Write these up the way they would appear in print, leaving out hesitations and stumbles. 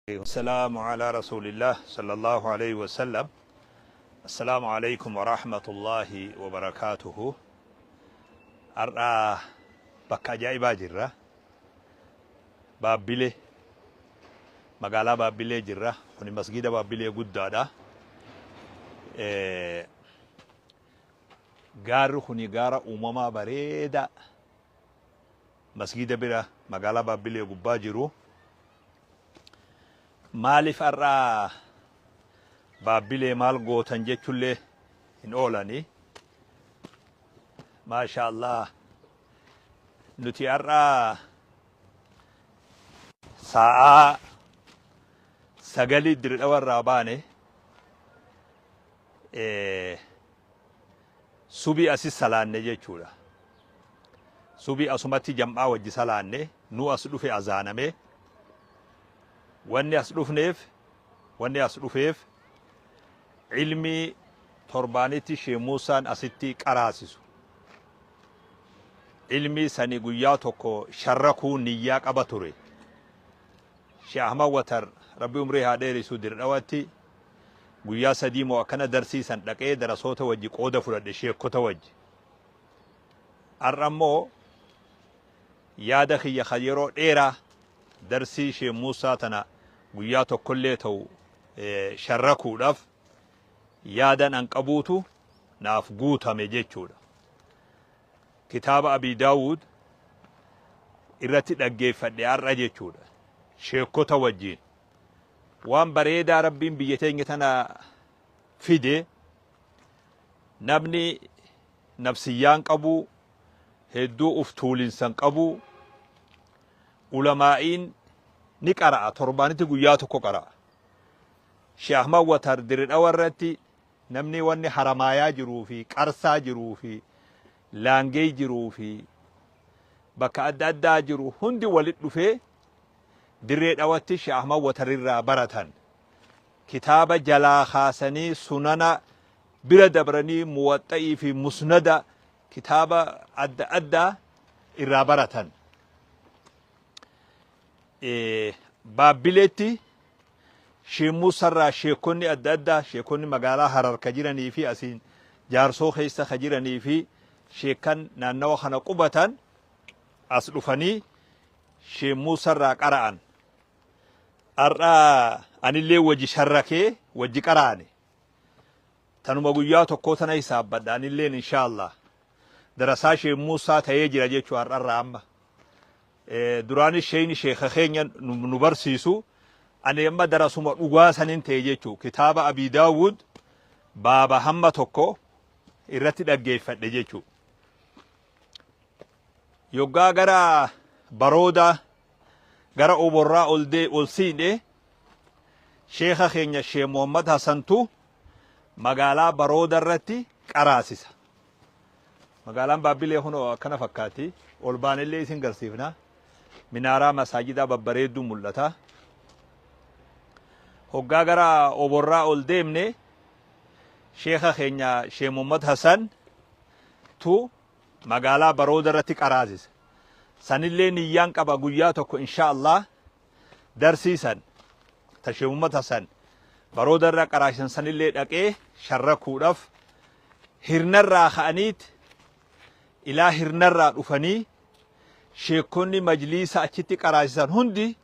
السلام على رسول الله صلى الله عليه وسلم. السلام عليكم ورحمة الله وبركاته. Har'a bakka ajaa'ibaa jirra. Baabbilee, magaalaa Baabbilee jirra. Kuni masgiida Baabbilee guddaadha. Gaarri kuni gaara uumamaa bareedaa masgiida bira magaalaa Baabbilee gubbaa jiru. Maaliif har'a Baabbilee maal gootan jechullee hin oolani. Maasha Allah, nuti har'a sa'aa 9 Dirre irraa baane, subii asis salaanne jechuudha. Subii asumatti jam'aa wajji salaanne. Nu as dhufe azaaname. Wanni as dhufneef, wanni as dhufeef, ilmii torbaanitti Shee Muusaan asitti qaraasisu. Ilmii sani guyyaa tokko sharrakuu niyyaa qaba ture. Shee Ahmad Watar, Rabbi umrii haa dheerisu, Dirdhawatti guyyaa 3 moo akkana darsiisan dhaqee darasoota wajji qooda fudhadhe, sheekota wajji. Har'a immoo yaada kiyya kan yeroo dheeraa darsii Shee Muusaa tana guyyaa tokkollee ta'u sharrakuudhaaf yaadan an qabuutu naaf guutame jechuudha. Kitaaba Abii Daawud irratti dhaggeeffadhe har'a jechuudha. Sheekota wajjiin. Waan bareedaa Rabbiin biyya teenya tana fide, namni nafsiyyaan qabu hedduu uf tuulinsan qabu, ulamaa'iin ni qara'a, torbaanitti guyyaa tokko qara'a. Shee Ahmad Watar Diridhawa irratti namni wanni Haramaayaa jiruu fi Qarsaa jiruu fi Laangee jiruu fi bakka adda addaa jiru hundi walit dhufee Dirree Dhawatti Shee Ahmad Watarirraa baratan. Kitaaba jalaa kaasanii sunana bira dabranii muwaxxa'ii fi musnada, kitaaba adda addaa irraa baratan. Baabbileetti Shee Muusarraa sheekonni adda addaa, sheekonni magaalaa Harar ka jiranii fi asiin Jaarsoo keessa ka jiranii fi sheekan naannawa kana qubatan as dhufanii Shee Muusarraa qara'an. Har'a anillee wajji sharrakee wajji qara'ane. Tanuma guyyaa tokkoo tana hisaabbadha anilleen, inshaallah. Darasaa Shee Muusaa ta'ee jira jechuu har'arraa amma. Duraanis sheeyni sheeka keenya nu barsiisu, ani amma darasuma dhugaa sanin ta'e jechuu. Kitaaba Abii Daawud baaba hamma tokko irratti dhaggeeffadhe jechuu. Yoggaa gara Baroodaa, gara Oborraa ol dee ol siidhe, sheeka keenya Shee Muhammad Hasantu magaalaa Barooda irratti qaraasisa. Magaalaan Baabbilee kunoo akkana fakkaatti. Ol baanellee isin garsiifna. Minaaraa masaajidaa babbareedduu mul'ata. Hoggaa gara Oborraa ol deemne, sheeka keenya Shee Muhammad Hasan tu magaalaa Barooda irratti qaraasisa. Sanillee niyyaan qaba guyyaa tokko insha Allah darsiisan ta Shee Muhammad Hasan Barooda irra qaraasisan sanillee dhaqee sharrakuudhaaf. Hirnarraa ka'aniit ilaa Hirnarraa dhufanii sheekonni majliisa achitti qaraasisan hundi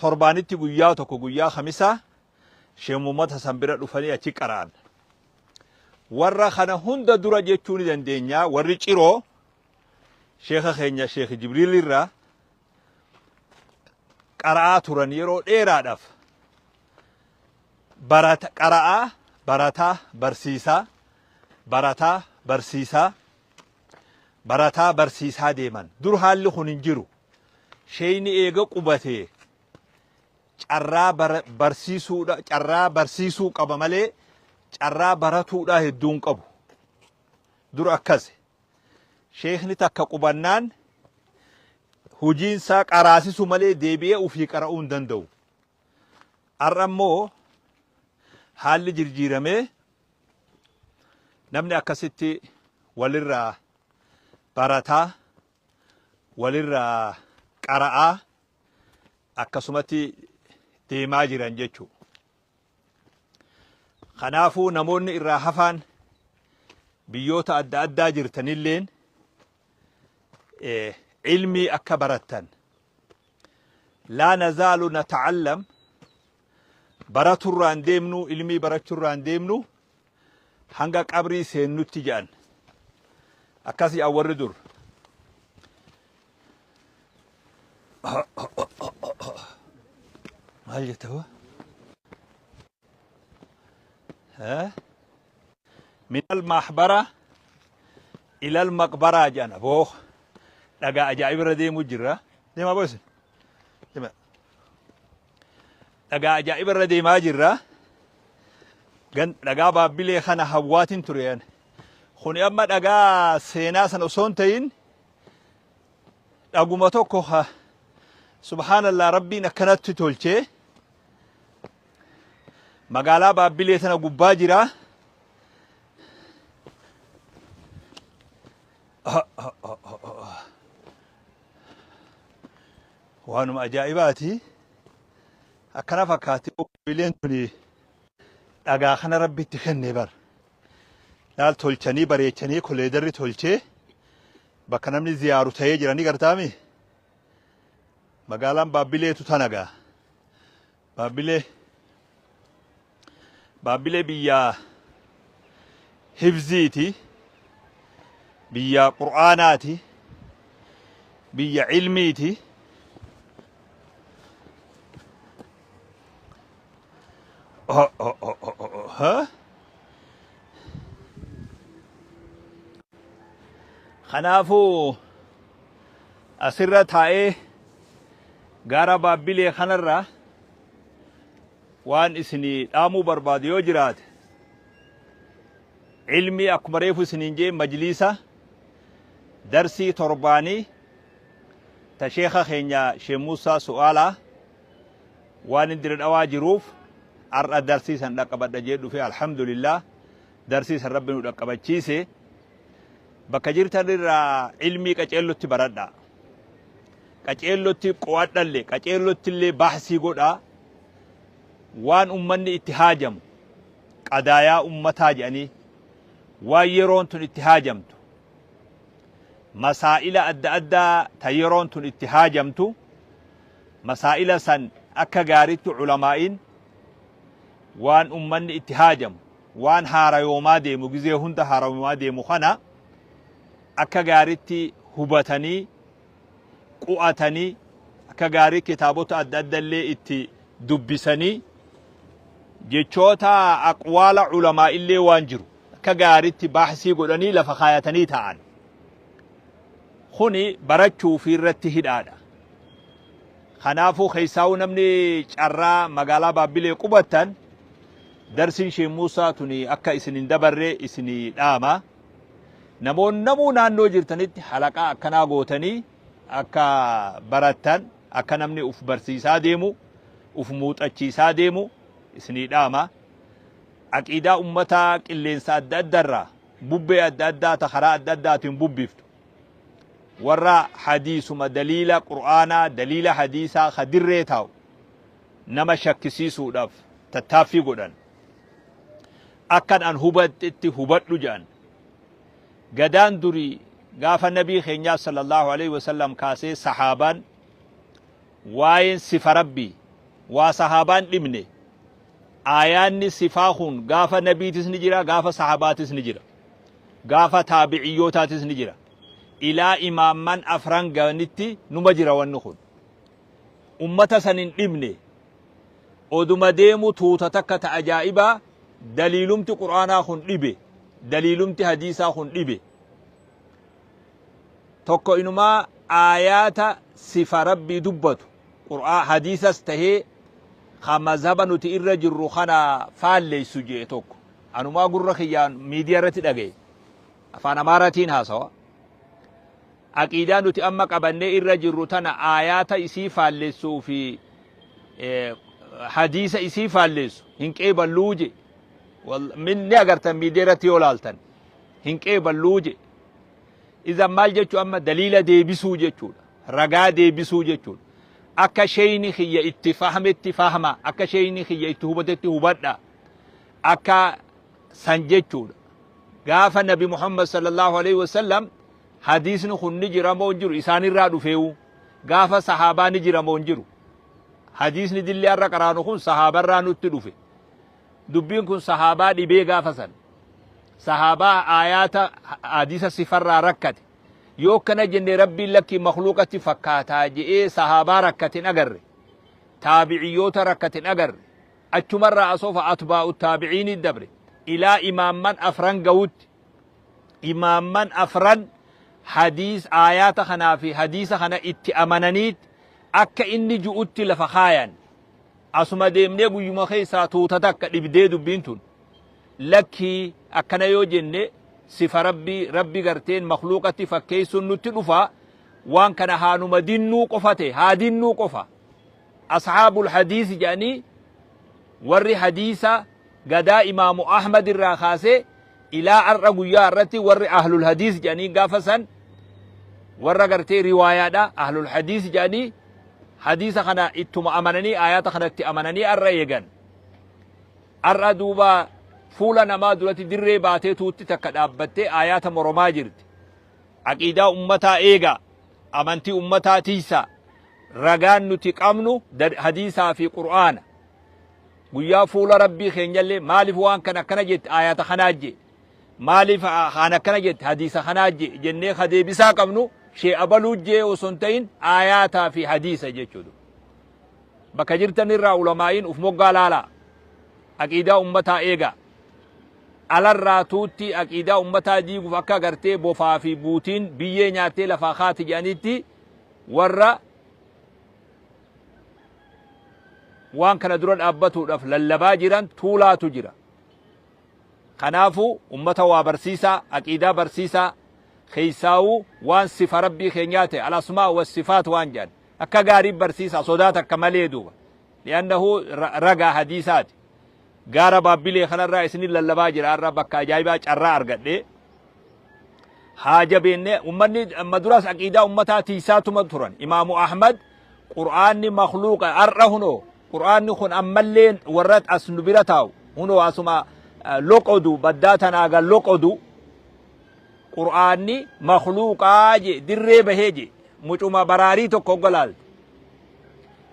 torbaanitti guyyaa tokko, guyyaa Kamisaa, Shee Muhammad Hasan bira dhufanii achi qara'an. Warra kana hunda dura jechuu ni dandeenya, warri Ciroo sheeka keenya Sheekh Jibriil irraa qara'aa turan yeroo dheeraadhaaf. Barata, qara'aa, barataa, barsiisaa, barataa, barsiisaa, barataa, barsiisaa deeman. Dur haalli kun hin jiru. Sheeyni eega qubatee carraa barsiisuudha, carraa barsiisuu qaba malee carraa baratuudha hedduun qabu. Dur akkasi. Sheekni takka qubannaan hojiinsaa qaraasisu malee deebi'ee ofii qara'uu hin danda'u. Har'a immoo haalli jirjiiramee namni akkasitti walirraa barataa, walirraa qara'aa akkasumatti deemaa jiran jechuu. Kanaafuu namoonni irraa hafaan biyyoota adda addaa jirtanilleen ilmii akka barattan laa nazaalu nata'allam baraturraan deemnu ilmii barachurraan deemnu hanga qabrii seennutti jedhan akkas jedhan warri dur. Maal jetta hoo? Min al-mahbara ila al-maqbaraa jedhan aboo dhagaa ajaa'iba irra deemuu jirra. Deemaa boo isin. Deemaa. Dhagaa ajaa'iba irra deemaa jirra. Gan dhagaa baabbilee kana hawwaatiin ture yan. Kuni amma dhagaa seenaa sana osoo hin ta'in dhaguma tokko ha subhaanallah rabbiin akkanatti tolchee magaalaa baabbilee tana gubbaa jira. Waanuma ajaa'ibaati. Akkana fakkaatti baabbileen tuni dhagaa kana rabbitti kenne bar. Laal tolchanii bareechanii koleedarri tolchee bakka namni ziyaaru ta'ee jira ni gartaami. Magaalaan Baabbileetu tana gaa. Baabbilee Baabbilee biyya hifziiti, biyya qur'aanaati, biyya ilmiiti. Oh, oh, oh, oh, oh, oh. Kanaafuu asirra taa'ee gaara Baabbilee kanarra waan isinii dhaamuu barbaadu yoo jiraate ilmii akkuma reefu isiniin jee majliisa darsii torbaanii ta sheekha keenya Sheekh Muusaa Su'aalaa waan inni dira dhawaa jiruuf har'a darsii san dhaqqabadha jee dhufe alhamdulillah darsii san rabbi nu dhaqqabachiise. Bakka jirtan irraa ilmii qaceellotti baradhaa. Qaceellotti qo'adhalle, qaceellotti illee bahsii godhaa. Waan ummanni itti haajamu, qadaayaa ummataa jedhanii, waan yeroon tun itti haajamtu, masaa'ila adda addaa ta yeroon tun itti haajamtu, masaa'ila san akka gaaritti ulamaa'iin waan ummanni itti haajamu, waan haarayoomaa deemu gizee hunda haarayoomaa deemu kana akka gaaritti hubatanii qu'atanii akka gaarii kitaabota adda adda illee itti dubbisanii jechoota aqwaala ulamaa illee waan jiru akka gaaritti baahsii godhanii lafa kaayatanii taa'an. Kuni barachuu fi irratti hidhaadha. Kanaafuu keessaa'uu namni carraa magaalaa Baabbilee qubattan darsiin Sheek Muusaa tuni akka isin hin dabarre isinii dhaama. Namoonni namuu naannoo jirtanitti halaqaa akkanaa gootanii akka barattan akka namni uf barsiisaa deemu uf muuxachiisaa deemu isinii dhaama. Aqiidaa ummataa qilleensa adda addarraa bubbee adda addaa ta karaa adda addaatiin bubbiftu warra hadiisuma daliila qur'aanaa daliila hadiisaa ka dirree taa'u nama shakkisiisuudhaaf tattaaffii godhan akkan an hubadhetti hubadhu jedhan gadaan durii gaafa nabii keenyaa sallallahu alaihi wasallam kaasee sahaabaan waa'een sifa rabbii waa sahaabaan dhibne aayaanni sifaa kun gaafa nabiitis ni jira gaafa sahabaatis ni jira gaafa taabiciyyootaatis ni jira ilaa imaamman afran ganitti numa jira wanni kun ummata san hin dhibne oduma deemu tuuta takka ta ajaa'ibaa daliilumti qur'aanaa kun dhibe daliilumti hadiisaa kun dhibe tokko inumaa aayaata sifa rabbii dubbatu qur'aa hadiisas tahee ka mazhaba nuti irra jirru kana faalleessu jee tokko anumaa gurra kiyyaan miidiyaa irratti dhagaye afaan amaaraatiin haasawa aqiidaa nuti amma qabannee irra jirru tana aayaata isii faallessuu fi hadiisa isii faalleessu hin qeeballuu je ni agartan miidiyaa irratti yoo laaltan hin qeeballuu je idan maal jechuu amma daliila deebisuu jechuudha ragaa deebisuu jechuudha. Akka sheeyni kiyya itti fahmetti fahma, akka sheeyni kiyya itti hubatetti hubadha. Akka san jechuudha. Gaafa Nabi Muhammad sallallahu alaihi wasallam hadiisni kun ni jira moo hin jiru isaanirraa dhufeewu. Gaafa sahaabaa ni jira moo hin jiru. Hadiisni dilli har'a qaraanu kun sahaabarraa nutti dhufe. Dubbiin kun sahaabaa dhibee gaafa san. Sahaabaa aayaata hadiisa sifarraa rakkate. Yoo akkana jenne Rabbiin lakkii makhluuqatti fakkaataa je'ee sahaabaa rakkate hin agarre. Taabiciyyoota rakkate hin agarre. Achumarraa asoofa atbaa'u taabiciinii dabre. Ilaa imaamman afran ga'utti. Imaamman afran hadiis aayaata kanaa fi hadiisa kana itti amananiit akka inni ju'utti lafa kaayan. Asuma deemnee guyyuma keessaa tuuta takka dhibdee dubbiin tun. Lakkii akkana yoo jenne sifa Rabbii Rabbi garteen makhluuqatti fakkeessuun nutti dhufa waan kana haanuma dinnuu qofa ta'e haa dinnuu qofa. Ashaabul hadiis jedhanii warri hadiisa gadaa Imaamu Ahmad irraa kaasee ilaa har'a guyyaa irratti warri ahlul hadiis jedhanii gaafa san warra gartee riwaayaadha ahlul hadiis jedhanii hadiisa kana ittuma amananii aayaata kanatti amananii har'a eegan. Har'a duuba fuula namaa duratti dirree baatee tuutti takka dhaabbattee aayaata moromaa jirti. Aqiidaa ummataa eegaa, amantii ummataa tiiysaa. Ragaan nuti qabnu hadiisaa fi Qur'aana. Guyyaa fuula Rabbii keenyallee maaliif waan kana akkana jette aayaata kanaa jee. Maaliif kaan akkana jette hadiisa kanaa jee jennee ka deebisaa qabnu shee abaluu jee osoo hin ta'in aayaataa fi hadiisa jechuudha. Bakka jirtan irraa ulamaa'iin uf moggaa laalaa. Aqiidaa ummataa eegaa. Alarraa tuutti aqiidaa ummataa diiguuf akka gartee bofaa fi buutiin biyyee nyaattee lafaa kaati jedhanitti warra waan kana dura dhaabbatuudhaaf lallabaa jiran tuulaatu jira. Kanaafuu ummata waa barsiisaa, aqiidaa barsiisaa, keessaawuu waan sifa Rabbii keenyaa ta'e al-asmaa wa sifaat waan jedhan akka gaarii barsiisaa sodaa takka malee duuba. Li'annahu ragaa hadiisaati. Gaara Baabbilee kanarraa isinin lallabaa jira har'a bakka ajaa'ibaa carraa argadhe. Haa jabeenne ummanni amma duraas aqiidaa ummataa tiisaatuma turan. Imaamu Ahmad Qur'aanni makhluuqa har'a hunoo Qur'aanni kun ammallee warra as nu bira taa'u hunoo asuma loqodu baddaa tanaa gan loqodu Qur'aanni makhluuqaa je dirree bahee je mucuma baraarii tokko hogga laalte.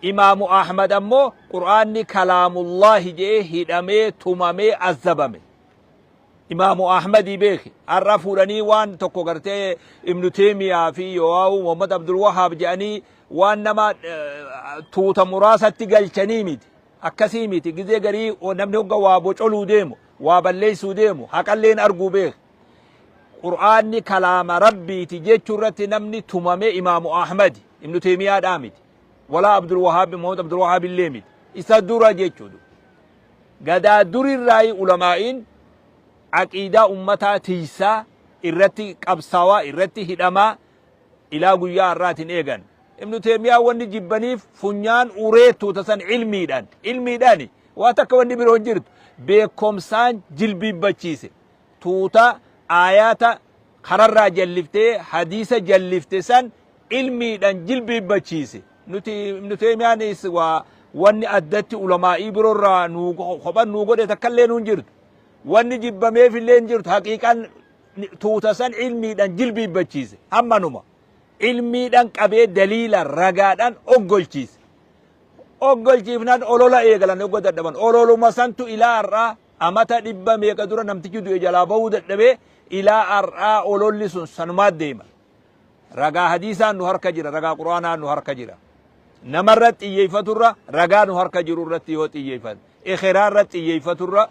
Imaamu Ahmad ammoo Qur'aanni kalaamullaahi jedhee hidhamee tumamee azzabame. Imaamu Ahmadii beeki. Har'a fuudhanii waan tokko gartee Ibnu Teemiyaa fi Yoo'aawu Muhammad Abdul Wahaab jedhanii waan nama tuuta muraasatti galchanii miti. Akkasii miti. Gizee garii namni hogga waa bocoluu deemu, waa balleessuu deemu, haqalleen arguu beeki. Qur'aanni kalaama Rabbiiti jechuu irratti namni tumame Imaamu Ahmadi. Ibnu Teemiyaadhaa miti. Walaa Abdul Wahaab, Muhammad Abdul Wahaab illee miti. Isa dura jechuudha. Gadaa durirraayi ulamaa'iin aqiidaa ummataa tiysaa, irratti qabsaawaa, irratti hidhamaa ilaa guyyaa har'aatiin eegan. Ibnu Teeymiyaa wanni jibbaniif funyaan uree tuuta san ilmiidhaan, ilmiidhaani waa takka wanni biroo hin jirtu, beekkomsaan jilbiibbachiise. Tuuta aayaata kararraa jalliftee hadiisa jallifte san ilmiidhaan jilbiibbachiise. Nuti Ibnu Teeymiyaanis waa wanni addatti ulamaa'ii biroorraa nuu kophan nuu godhe takkallee nuun jirtu. Wanni jibbameef illee hin jirtu. Haqiiqaan tuuta san ilmiidhaan jilbiibbachiise. Hammanuma. Ilmiidhaan qabee daliila ragaadhaan oggolchiise. Oggolchiifnaan olola eegalan ogga dadhaban. Ololuma santu ilaa har'aa amata dhibba meeqa dura namtichi du'e jalaa bahuu dadhabee ilaa har'aa ololli sun sanumaa deema. Ragaa hadiisaan nu harka jira, ragaa Qur'aanaan nu harka jira. Namarra xiyyeeffaturra ragaa nu harka jiru irratti yoo xiyyeeffan, ekeraa irratti xiyyeeffaturra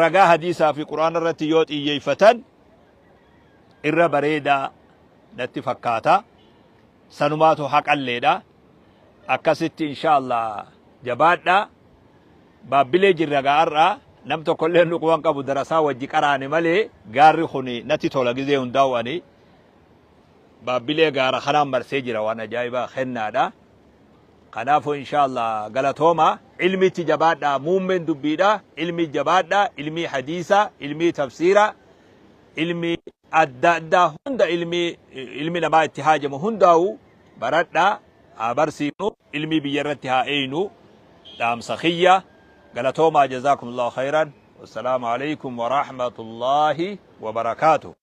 ragaa hadiisaa fi Qur'aana irratti yoo xiyyeeffatan irra bareedaa natti fakkaata. Sanumaatu haqalleedha. Akkasitti inshaallah jabaadha. Baabbilee jirra gaa har'a nam tokkollee nu quban qabu darasaa wajji qaraane malee gaarri kun natti tola gizee hundaa'u ani baabbilee gaara kanaan marsee jira waan ajaa'ibaa kennaadha. Kanaafuu inshaallah galatooma ilmitti jabaadha muummeen dubbiidha ilmi jabaadha ilmii hadiisa ilmii tafsiira ilmii adda addaa hunda ilmii ilmi namaa itti haajamu hundaa'u baradha. Haa barsiifnu, ilmii biyya irratti haa eeynu dhaamsa kiyya. Galatoomaa, jazaakumullahu khayran. Wassalaamu alaikum warahmatullaahi wabarakaatuh.